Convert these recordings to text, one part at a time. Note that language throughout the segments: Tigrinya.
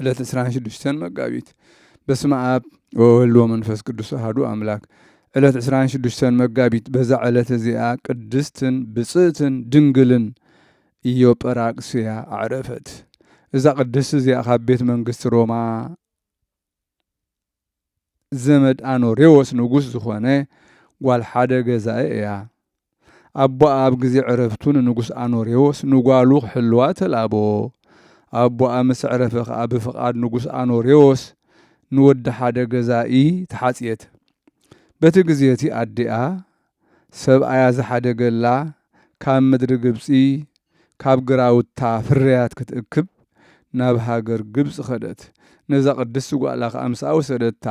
ዕለት ዕስራን ሽዱሽተን መጋቢት። በስመ ኣብ ወወልድ ወመንፈስ ቅዱስ ኣሐዱ ኣምላክ። ዕለት ዕስራን ሽዱሽተን መጋቢት፣ በዛ ዕለት እዚኣ ቅድስትን ብጽእትን ድንግልን ኢዮጵራቅስያ ኣዕረፈት። እዛ ቅድስት እዚኣ ካብ ቤት መንግስቲ ሮማ ዘመድ ኣኖሬዎስ ንጉስ ዝኾነ ጓል ሓደ ገዛኢ እያ። ኣቦኣ ኣብ ግዜ ዕረፍቱ ንንጉስ ኣኖሬዎስ ንጓሉ ክሕልዋ ተላቦ። ኣቦኣ ምስ ዕረፈ ኸኣ ብፍቓድ ንጉስ ኣኖሬዎስ ንወዲ ሓደ ገዛኢ ተሓጽየት። በቲ ግዜ እቲ ኣዲኣ ሰብኣያ ዝሓደገላ ካብ ምድሪ ግብጺ ካብ ግራውታ ፍርያት ክትእክብ ናብ ሃገር ግብጺ ኸደት። ነዛ ቅድስቲ ጓላ ኸኣ ምስኣ ወሰደታ።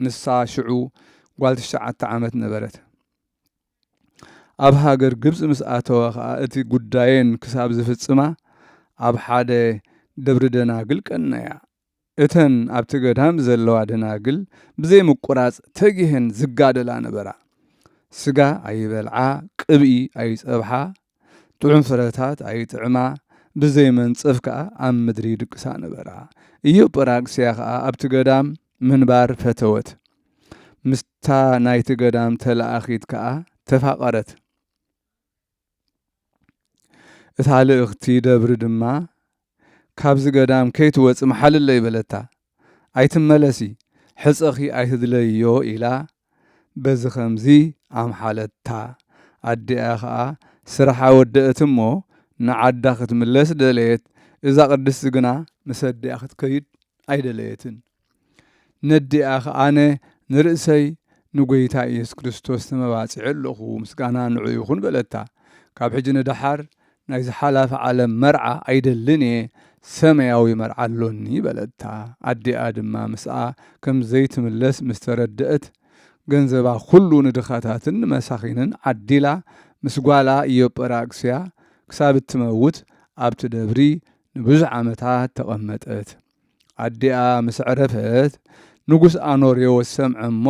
ንሳ ሽዑ ጓል ትሽዓተ ዓመት ነበረት። ኣብ ሃገር ግብጺ ምስ ኣተዋ ኸኣ እቲ ጉዳየን ክሳብ ዝፍጽማ ኣብ ሓደ ደብሪ ደናግል ቀነያ። እተን ኣብቲ ገዳም ዘለዋ ደናግል ብዘይ ምቁራጽ ተጊሀን ዝጋደላ ነበራ። ስጋ ኣይበልዓ፣ ቅብኢ ኣይጸብሓ፣ ጥዑም ፍረታት ኣይጥዕማ፣ ብዘይ መንጸፍ ከኣ ኣብ ምድሪ ይድቅሳ ነበራ። ኢዮጵራቅስያ ከኣ ኣብቲ ገዳም ምንባር ፈተወት። ምስታ ናይቲ ገዳም ተላኣኺት ከኣ ተፋቐረት። እታ ልእኽቲ ደብሪ ድማ፣ "ካብዚ ገዳም ከይትወጺ መሓልለይ" በለታ። "ኣይትመለሲ፣ ሕጸኺ ኣይትድለይዮ" ኢላ በዚ ኸምዚ ኣምሓለታ። ኣዲኣ ኸኣ ስርሓ ወደአት እሞ ንዓዳ ክትምለስ ደለየት። እዛ ቅድስቲ ግና ምስ ኣዲኣ ክትከይድ ኣይደለየትን። ነዲኣ ኸኣ፣ "ኣነ ንርእሰይ ንጐይታ ኢየሱስ ክርስቶስ ተመባጺዐ ኣለኹ፣ ምስጋና ንዑ ይኹን" በለታ። "ካብ ሕጂ ንደሓር ናይ ዝሓላፊ ዓለም መርዓ ኣይደልን እየ፣ ሰማያዊ መርዓ ኣሎኒ" በለታ። ኣዲኣ ድማ ምስኣ ከም ዘይትምለስ ምስ ተረድአት፣ ገንዘባ ኹሉ ንድኻታትን ንመሳኺንን ዓዲላ፣ ምስ ጓላ ኢዮጵራቅስያ ክሳብ እትመውት ኣብቲ ደብሪ ንብዙሕ ዓመታት ተቐመጠት። ኣዲኣ ምስ ዕረፈት፣ ንጉስ ኣኖርዮስ ሰምዐ እሞ፣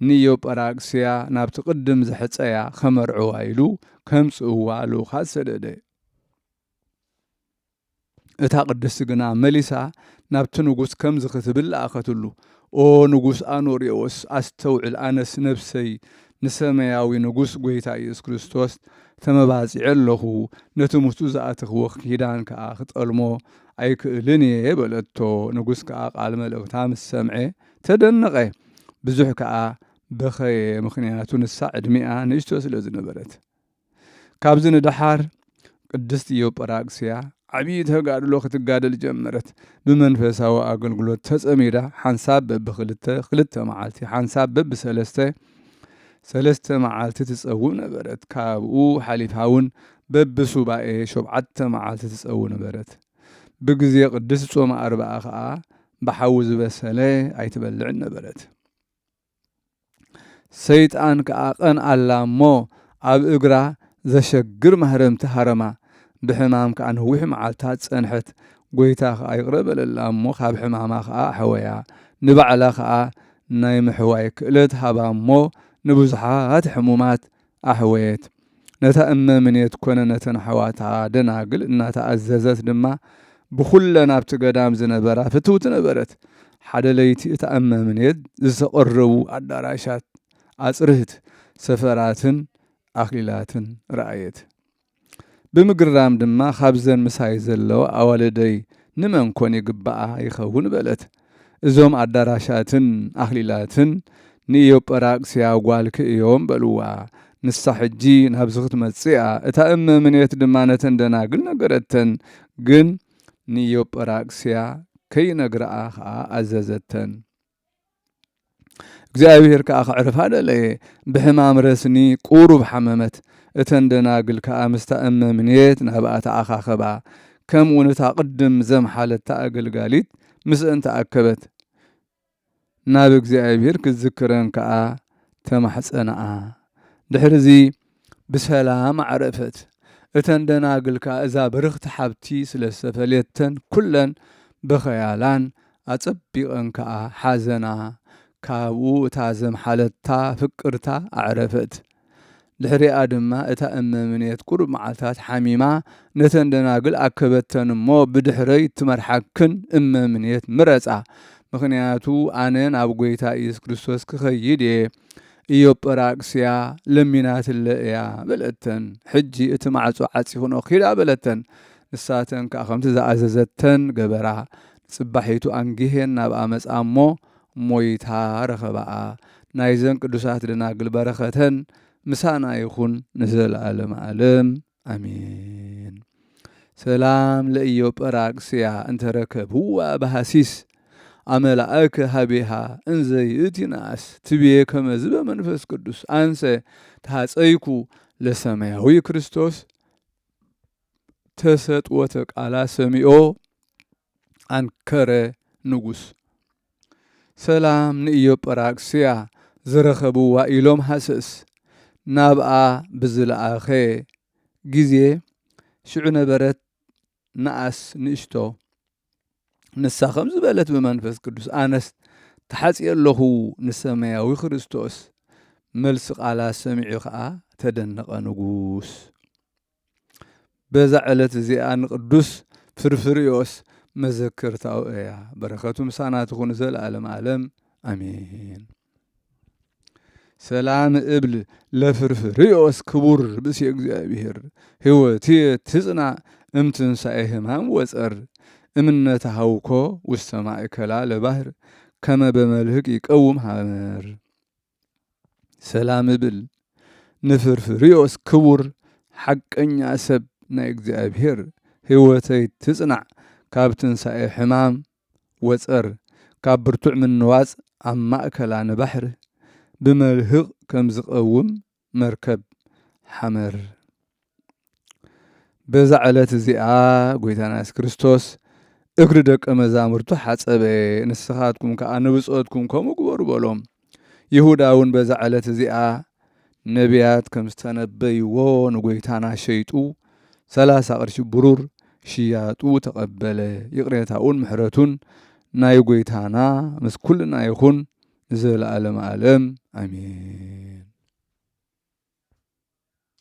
ንኢዮጳራክስያ ናብቲ ቅድም ዘሕጸያ ኸመርዕዋ ኢሉ ከምጽእዋ ልኡኻት ሰደደ። እታ ቅድስቲ ግና መሊሳ ናብቲ ንጉስ ከምዚ ክትብል ለኣኸትሉ፣ ኦ ንጉስ ኣኖርዮስ፣ ኣስተውዕል፣ ኣነስ ነብሰይ ንሰማያዊ ንጉስ ጐይታ ኢየሱስ ክርስቶስ ተመባጺዐ ኣለኹ፣ ነቲ ምስኡ ዝኣተኽዎ ኪዳን ከኣ ክጠልሞ ኣይክእልን እየ በለቶ። ንጉስ ከኣ ቃል መልእኽታ ምስ ሰምዐ ተደነቐ። ብዙሕ ከኣ በኸየ፣ ምኽንያቱ ንሳ ዕድሚኣ ንእሽቶ ስለ ዝነበረት። ካብዚ ንደሓር ቅድስቲ ኢዮጳራክስያ ዓብዪ ተጋድሎ ክትጋደል ጀመረት። ብመንፈሳዊ ኣገልግሎት ተጸሚዳ ሓንሳብ በብኽልተ፣ ክልተ መዓልቲ፣ ሓንሳብ በብሰለስተ፣ ሰለስተ መዓልቲ ትጸውም ነበረት። ካብኡ ሓሊፋ እውን በብሱባኤ ሸውዓተ መዓልቲ ትጸውም ነበረት። ብግዜ ቅድስቲ ጾመ ኣርብዓ ኸኣ ብሓዊ ዝበሰለ ኣይትበልዕን ነበረት። ሰይጣን ከኣ ቀንኣላ እሞ ኣብ እግራ ዘሸግር ማህረምቲ ሃረማ። ብሕማም ከኣ ነዊሕ መዓልታት ጸንሐት። ጐይታ ከኣ ይቕረ በለላ እሞ ካብ ሕማማ ከኣ ኣሕወያ። ንባዕላ ከኣ ናይ ምሕዋይ ክእለት ሃባ እሞ ንብዙሓት ሕሙማት ኣሕወየት። ነታ እመ ምኔት ኮነ ነተን ኣሕዋታ ደናግል እናተኣዘዘት ድማ ብኹለን ኣብቲ ገዳም ዝነበራ ፍትውቲ ነበረት። ሓደ ለይቲ እታ እመ ምኔት ዝተቐረቡ ኣዳራሻት፣ ኣጽርህት፣ ሰፈራትን ኣኽሊላትን ረኣየት። ብምግራም ድማ፣ "ካብዘን ምሳይ ዘለዋ ኣዋልደይ ንመን ኮን ይግብኣ ይኸውን?" በለት። "እዞም ኣዳራሻትን ኣኽሊላትን ንኢዮጳራክስያ ጓልኪ እዮም" በልዋ። ንሳ ሕጂ ናብዚ ክትመጽእ እያ። እታ እመ ምኔት ድማ ነተን ደናግል ነገረተን፣ ግን ንኢዮጳራክስያ ከይነግርኣ ኸኣ ኣዘዘተን። እግዚኣብሔር ከኣ ከዕርፋ ደለየ። ብሕማም ረስኒ ቁሩብ ሓመመት። እተን ደናግል ከኣ ምስታ እመ ምኔት ናብኣ ተኣኻኸባ። ከምኡውን እታ ቅድም ዘምሓለታ ኣገልጋሊት ምስአን ተኣከበት። ናብ እግዚኣብሔር ክትዝክረን ከኣ ተማሕጸንኣ። ድሕርዚ ብሰላም ኣዕረፈት። እተን ደናግል ከኣ እዛ ብርኽቲ ሓብቲ ስለ ዝተፈልየተን ኩለን በኸያላን ኣጸቢቐን ከኣ ሓዘና። ካብኡ እታ ዘምሓለታ ፍቅርታ ኣዕረፈት። ድሕሪኣ ድማ እታ እመምኔት ቁሩብ መዓልታት ሓሚማ ነተን ደናግል ኣከበተን እሞ፣ ብድሕረይ እትመርሓክን እመምኔት ምረጻ፣ ምኽንያቱ ኣነ ናብ ጐይታ ኢየሱስ ክርስቶስ ክኸይድ እየ። ኢዮጵራቅስያ ለሚናትለ እያ በለተን። ሕጂ እቲ ማዕጾ ዓጺኹኖ ኪዳ በለተን። ንሳተን ከኣ ከምቲ ዝኣዘዘተን ገበራ። ጽባሒቱ ኣንጊሄን ናብኣ መጻ እሞ ሞይታ ረኸባኣ። ናይዘን ቅዱሳት ደናግል በረኸተን ምሳና ይኹን ንዘለዓለመ ዓለም። ኣሜን። ሰላም ለኢዮጵራቅስያ እንተረከብዋ በሃሲስ ኣመላእከ ሃቤሃ እንዘ ይእቲ ነኣስ ትቤ ከመዝበ መንፈስ ቅዱስ፣ ኣንሰ ተሃጸይኩ ለሰማያዊ ክርስቶስ። ተሰጥወተ ቃላ ሰሚኦ ኣንከረ ንጉስ። ሰላም ንኢዮጵራቅስያ ዝረኸብዋ ኢሎም ሃሰስ ናብኣ ብዝለኣኸ ግዜ፣ ሽዑ ነበረት ነኣስ ንእሽቶ። ንሳ ከምዚ በለት ብመንፈስ ቅዱስ፣ ኣነስ ተሓጽየ ኣለኹ ንሰማያዊ ክርስቶስ። መልሲ ቃላ ሰሚዑ ኸኣ ተደነቐ ንጉስ። በዛ ዕለት እዚኣ ንቅዱስ ፍርፍርዮስ መዘክርታኡ እያ። በረኸቱ ምሳና ትኹን ዘለዓለም ዓለም። ኣሜን። ሰላም እብል ለፍርፍርዮስ ክቡር ብእሲ እግዚኣብሔር፣ ህይወትየ ትጽናዕ እምትንሳኤ ህማም ወጸር፣ እምነተ ሃውኮ ውስተ ማእከላ ለባህር፣ ከመ በመልህቅ ይቀውም ሃመር። ሰላም እብል ንፍርፍርዮስ ክቡር ሓቀኛ ሰብ ናይ እግዚኣብሔር፣ ህይወተይ ትጽናዕ ካብ ትንሳኤ ሕማም ወጸር፣ ካብ ብርቱዕ ምንዋጽ ኣብ ማእከላ ንባሕር፣ ብመልህቕ ከም ዝቐውም መርከብ ሓመር። በዛ ዕለት እዚኣ ጐይታና የሱስ ክርስቶስ እግሪ ደቀ መዛሙርቱ ሓጸበ። ንስኻትኩም ከኣ ንብጾትኩም ከምኡ ግበሩ በሎም። ይሁዳ እውን በዛ ዕለት እዚኣ ነቢያት ከም ዝተነበይዎ ንጐይታና ሸይጡ፣ ሰላሳ ቅርሺ ብሩር ሽያጡ ተቐበለ። ይቕሬታኡን ምሕረቱን ናይ ጐይታና ምስ ኩልና ይኹን ንዘለዓለመ ዓለም። ኣሜን።